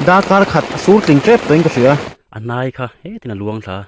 Darkar khat a sur tling tep tawhin ka hria. A hnai kha hetin a luang thla.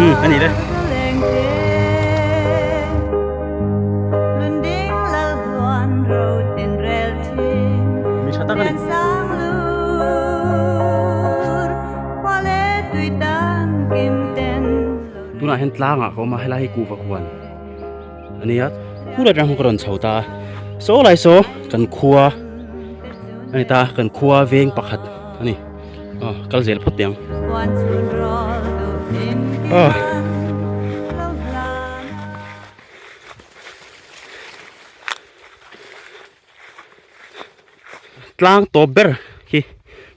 Um ani le. Mi tha tak ani. Tunah hian tlangah ka awm a helai hi kuhva huan a ni a khur atang hian ka rawn chho ta a saw lai saw kan khua a ni ta kan khua veng pakhat a ni aw kal zel phawt teh ang aw. Tlang tawp ber hi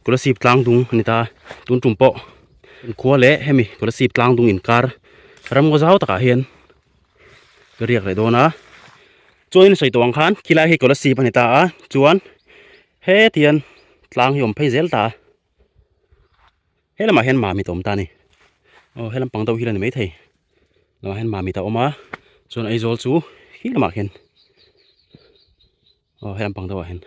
Kolasib tlang dung a ni ta tun tum pawh khua leh hemi Kolasib tlang dung inkar ramngaw zau takah hian ka riak leh dawn a chuanin sawi tawh ang khan khilai hi Kolasib a ni ta a chuan hetian tlang hi a awm phei zel ta a he lamah hian mamit a awm ta a ni aw he lampang deuh hi la ni maithei lamah hian mamit a awm a chuan Aizawl chu khi lamah khian. Aw he lampang deuhah hian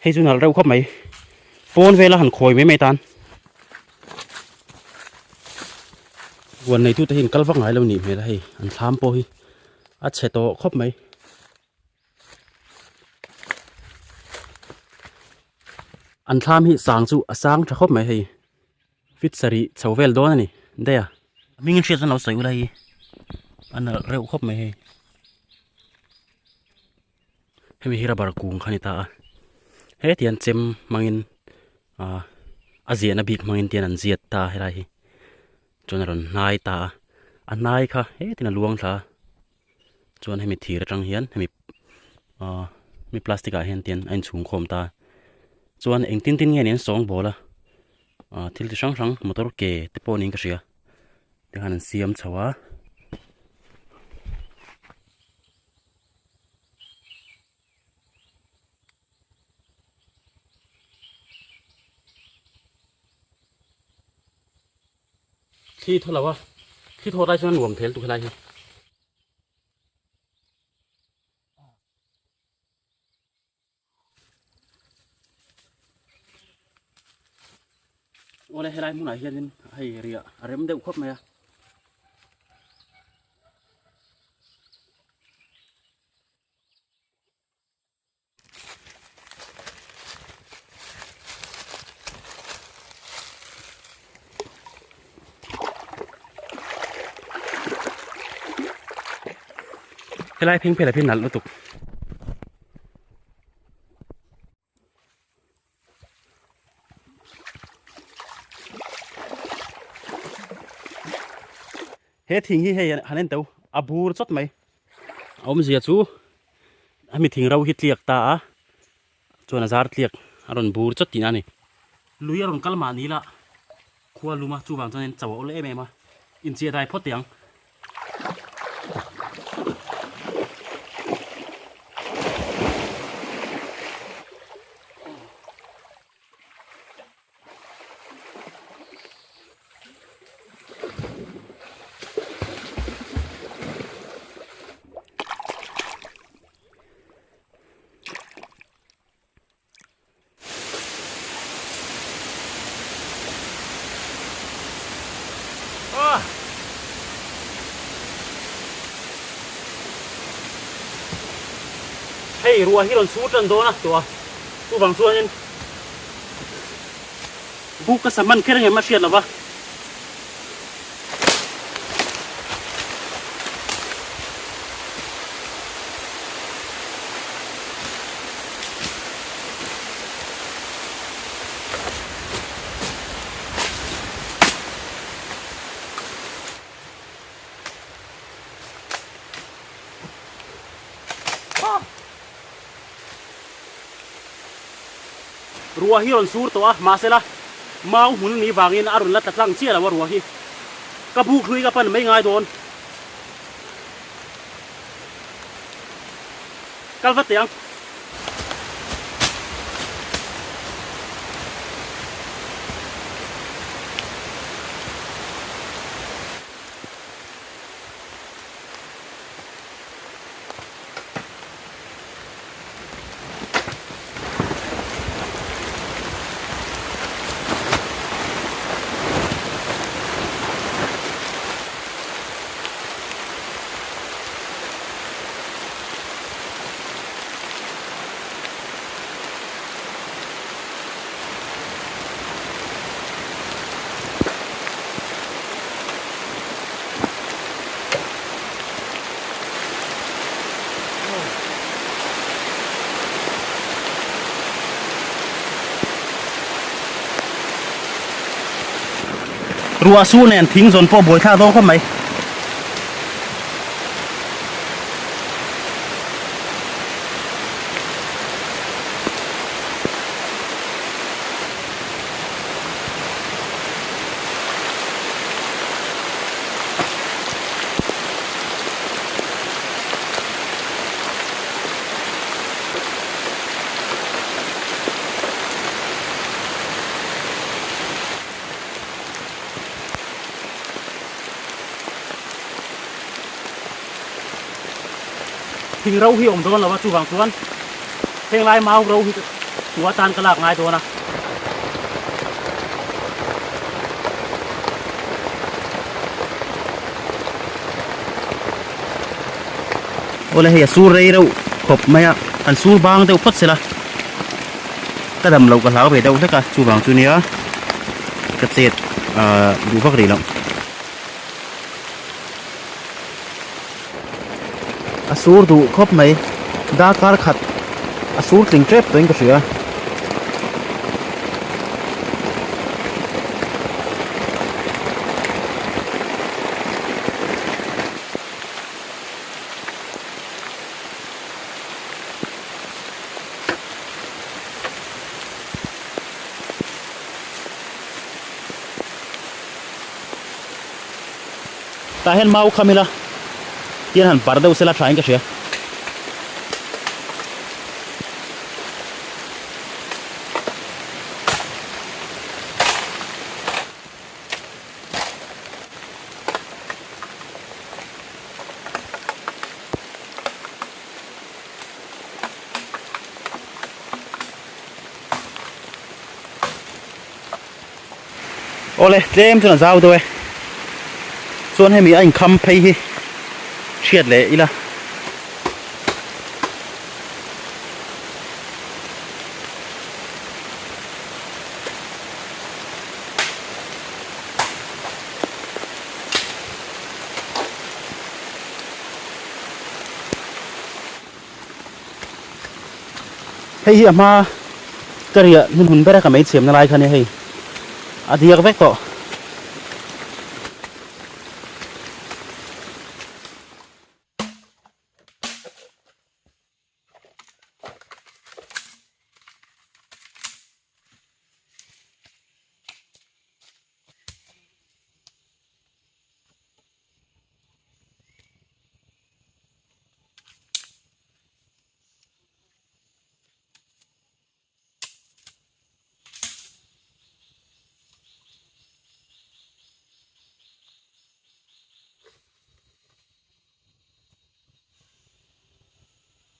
hei chu nalh reuh khawp mai pawn vela han khawi mai mai tan huan neitute hi an kal vak ngai lo nih hmel a hei an thlam pawh hi a chhe tawh khawp mai. An thlam hi sang chu a sang tha khawp mai hei fit sarih chho vel dawn a ni daih a. Hming hriat chuan lo sawi ula hei a nalh reuh khawp mai hei. Hemi hi rubber kung kha a ni ta a hetiang chem hmangin ah a ziahna bik hmangin tian an ziat ta a helai hi chuan a rawn hnai ta a a hnai kha hetin a luang thla a chuan hemi thir atang hian hemi ah hemi plastic ah hian tian a inchhung khawm ta a chuan engtin tin nge ni an sawng bawl a ah thil chi hrang hrang motor ke te pawh niin ka hria tikhan an siam chho a. Thli thaw lo a, thli thaw lai chuan a nuam thel tuk helai hi. Awle helai hmunah hianin hei riah a rem deuh khawp mai a. Helai pheng phel ah hian nalh lutuk. He thing hi hei han en teuh a bur chawt mai. A awmzia chu hemi thing ro hi tliak ta a chuan a zar tliak a rawn bur chawt tihna a ni. Lui a rawn kal mahni la khua lum a chuvang chuan in cho a awl em em a inchiah dai phawt teh ang. Hei ruah hi rawn sur tan dawn a tawh a chuvang chuanin buk ka sa hman kher ang em a hriat lo va. Ruah hi rawn sur tawh a, mahsela mau hmun ni vangin a rawn la tla tlang chiah lo a ruah hi. Ka buk hlui ka pan mai ngai dawn. Kal vat teh ang. Ruah su nen thing zawn pawh buai thlak dawn khawp mai. Thing ro hi awm dawn lo a chuvang chuan heng lai mau ro hi chu atan ka lak ngai dawn a. Awle hei a sur rei reuh khawp mai a an sur bang deuh phawt sela ka dam loh ka hlau ve deuh hlek a chuvang chu nia ka chet ah duh vak rih loh. A sur duh khawp mai darkar khat a sur tling tep tawhin ka hria. Tah hian mau kham ila tian han par deuh sela tha in ka hria. Awle tlem chuan a zau deuh e chuan hemi a inkham phei hi hriat leh ila. Hei hi a hma ka riah hmun ber a ka meichhiamna lai kha ania hei a diak vek tawh.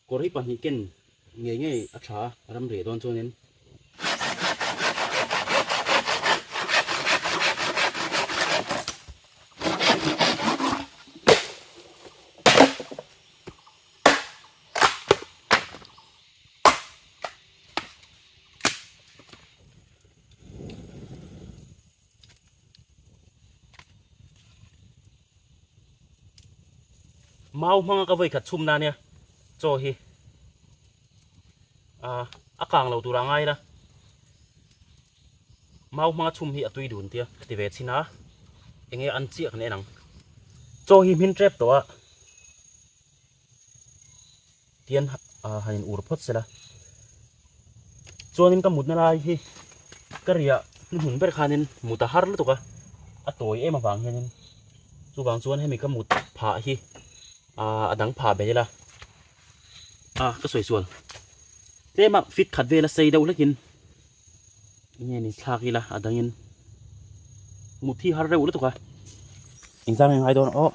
Kawr hi pahnih ken ngei ngei a tha ram reh dawn chuanin. Mau hmanga ka vawi khat chhum na nia chaw hi a kang lo tur a ngai la mau hmanga chhum hi a tui dun tia ka ti ve chhin a enge an chiah kan en ang chaw hi hmin tep tawh a tian han in ur phawt sela. Chuanin ka mutna lai hi ka riah hnuhnun ber khanin mut a har lutuk a, a tawi em avang hianin chuvang chuan hemi ka mut phah hi a dang phah belh ila a ka sawi sual tlema fit khat vela sei deuh hlekin enge ni thlak ila a dangin mut hi har reuh lutuk a. Engzam nge ngai dawn aw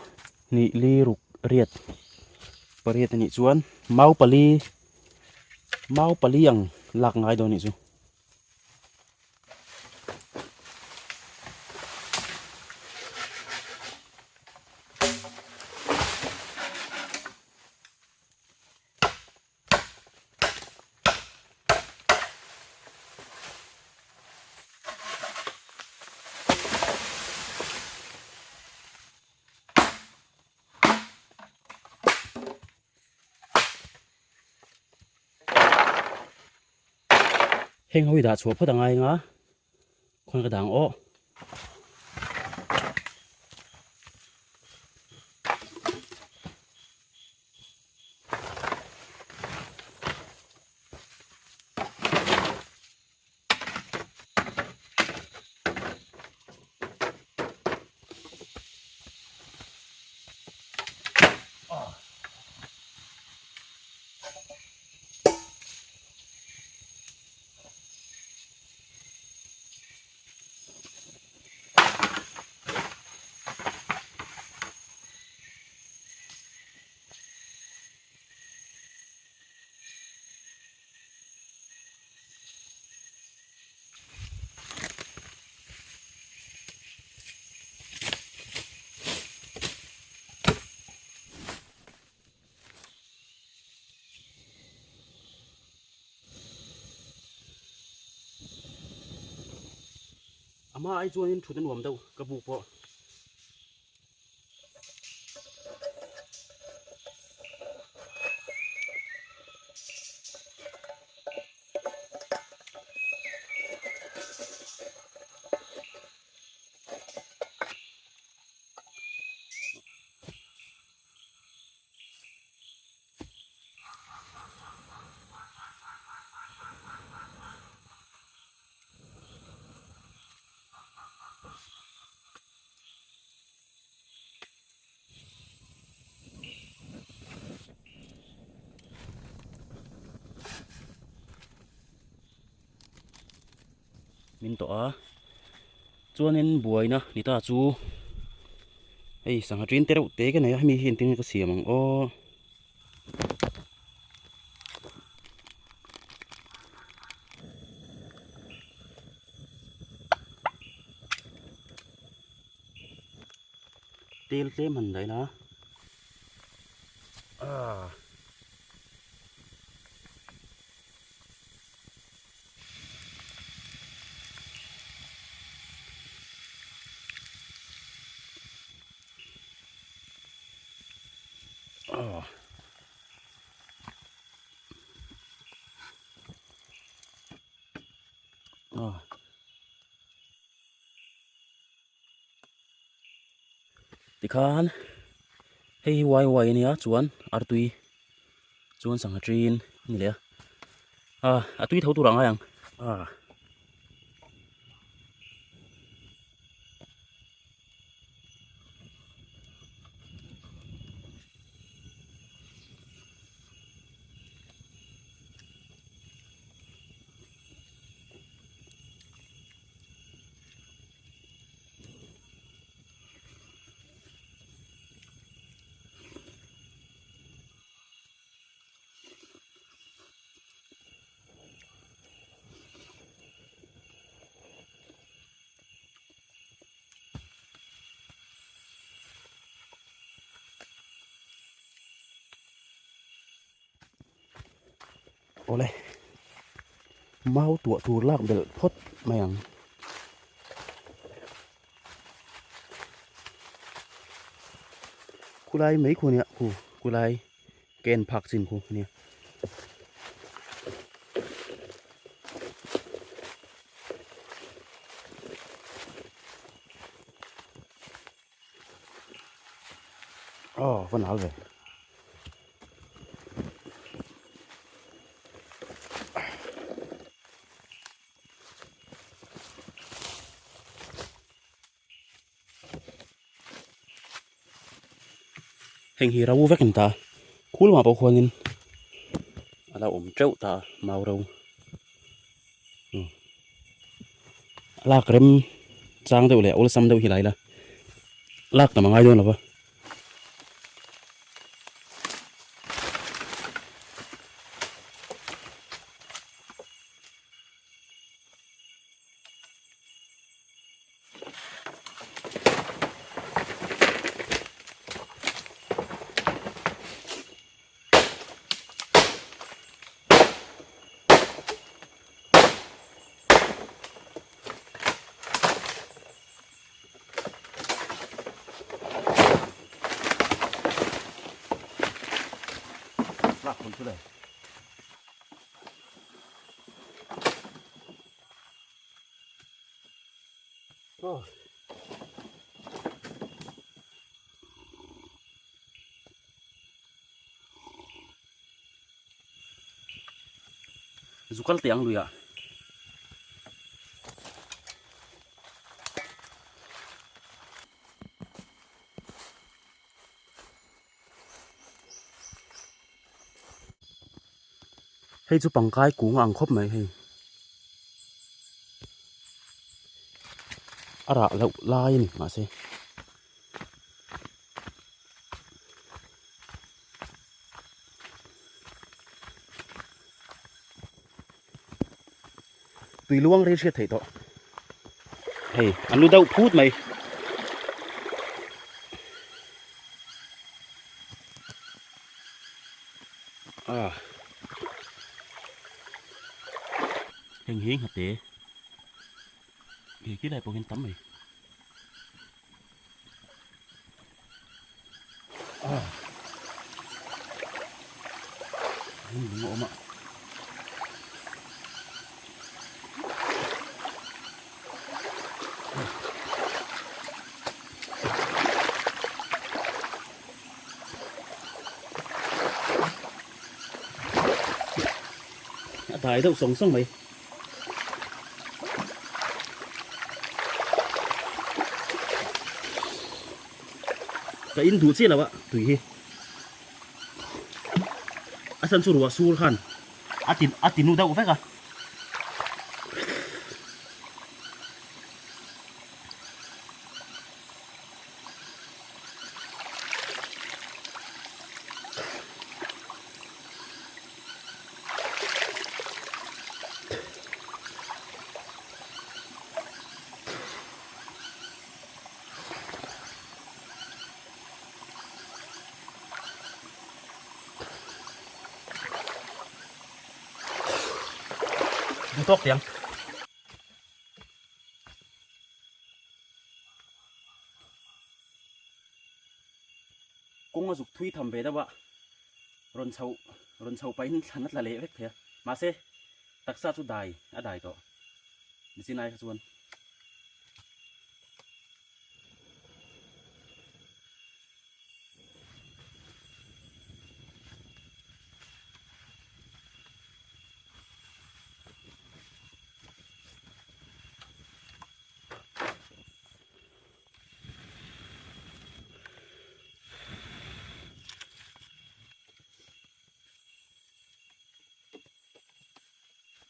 ni li ruk riat pariat anih chuan mau pali mau pali ang lak ngai dawn anih chu. Heng ho hi dah chhuah phawt a ngai anga khawn ka dang aw. A hma ai chuanin thut a nuam deuh ka buk pawh. Min tawh a chuanin buaina ni ta chu hei sangha ṭin te reuh te ka nei a hemi hi engtin nge ka siam ang aw. Tel tlem han daih la ah. Ah. Ah. Tikhan hei hi wai wai ania chuan artui chuan sangha ṭin a ni leh a ah a tui tho tur ah ngai ang ah. Awle mau tuah tur lak belh phawt mai ang. Khulai mai khu nia khu khulai ka en phak chin khu ania. Aw va nal ve. Heng hi ro vek a ni ta a, khul mah pawh khuanin a lo awm teuh ta a mau ro. A lak rem chang deuh leh awlsam deuh hi lai la lak tam a ngai dawn lo va. Lak hun chu le. Zu kal teh ang lui ah. Hei chu pangkai kung a ang khawp mai hei. A rah loh lai a ni mahse. Tui luang rei hriat theih tawh. Hei an lu deuh phut mai. Ah. Heng hi nghate. He khi lai pawh hian tam mai. Ah. Heng lung a awm a. A dai deuh sawng sawng mai. Ka in duh chiah lo a tui hi. A chhan chu ruah sur khan a ti a ti nu deuh vek a. Duh tawk tiang. Kawng a zuk thui tham ve deuh a, rawn chho rawn chho pahin thlan a tla leh vek thei a, mahse taksa chu dai a dai tawh nichin ai kha chuan.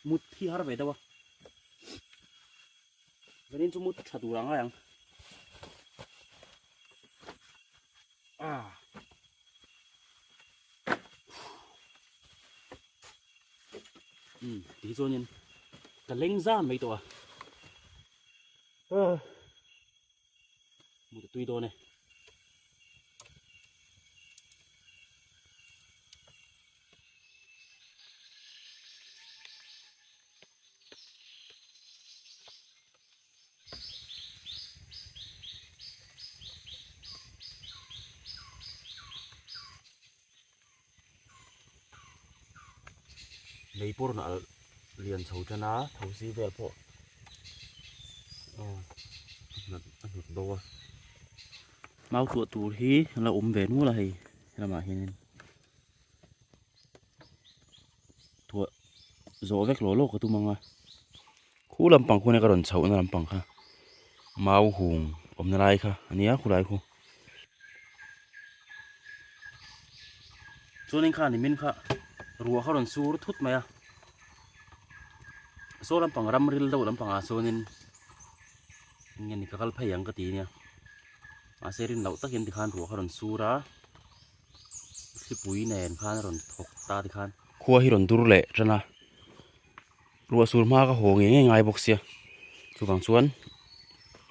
Mut hi har ve deuh a zanin chu mut tha tur a ngai ang ah um ti chuanin ka leng zan mai tawh a Mut a tui dawn e. Lei pawh rawn alh lian chho tan a thosi vel pawh a hnawt bo a mau tuah tur hi a la awm ve nual a hei helamah hianin tuah zawh vek law law ka tum ang a khu lampang khuan ka rawn chhoh na lampang kha mau hung awmna lai kha a nia khulai khu. Chuanin kha nimin kha ruah kha rawn sur thut mai a, saw lampang ram ril deuh lampangah chuanin eng nge ni ka kal phei ang ka ti nia, mahse rin loh takin tikhan ruah kha rawn sur a, thlipui nen khan a rawn thawk ta tikhan. Khua hi rawn dur leh tan a, ruah sur hma ka haw ngei ngei ngai bawk sia, chuvang chuan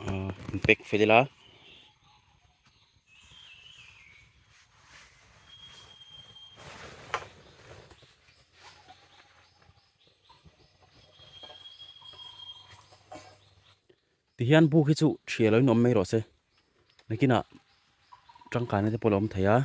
ahh in pack fel ila. Tihian buk hi chu thiah lo in awm mai rawh se nakinah tangkaina te pawh a lo awm thei a.